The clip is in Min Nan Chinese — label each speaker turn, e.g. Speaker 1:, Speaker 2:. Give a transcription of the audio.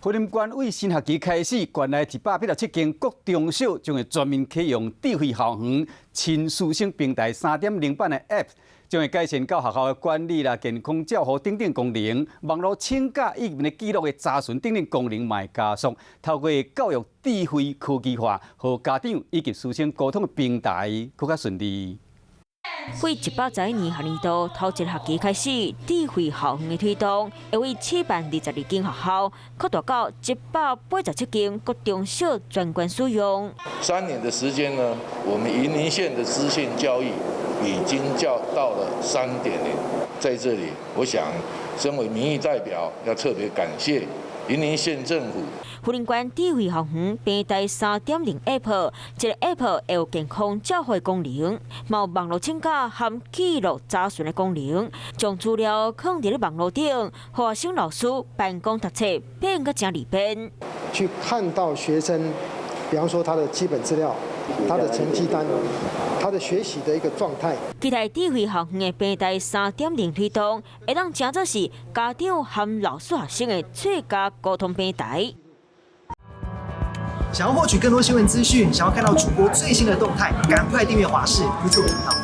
Speaker 1: 雲林縣對新學期開始，縣內187間國中小將會全面啟用智慧校園親師生平台3.0版的 App，將會改善到學校的管理啦、健康照護等等功能，網路請假以及記錄的查詢等等功能嘛會加速。透過教育智慧科技化，予家長以及師生溝通的平台閣較順利。
Speaker 2: 對111學年度頭一學期開始，智慧校園的推動，會為試辦22間學校，擴大到187間國中小全縣使用。
Speaker 3: 3年的時間呢，我們雲林縣的資訊教育已經叫到了3.0。在這裡，我想身為民意代表，要特別感謝雲林縣政府。
Speaker 2: 雲林縣智慧校園平台3.0 App，這个 App 會有健康照護的功能，嘛有網路請假和記錄查詢的功能，將資料囥佇咧網路頂，予學生老師辦公讀冊變閣誠利便。
Speaker 4: 去看到學生，比方說他的基本資料、他的成績單、他的學習的一個狀態。
Speaker 2: 期待智慧校園的平台3.0推動，會當成做是家長和老師學生的最佳溝通平台。
Speaker 5: 想要獲取更多新聞資訊，想要看到主播最新的動態，趕快訂閱華視 YouTube 頻道。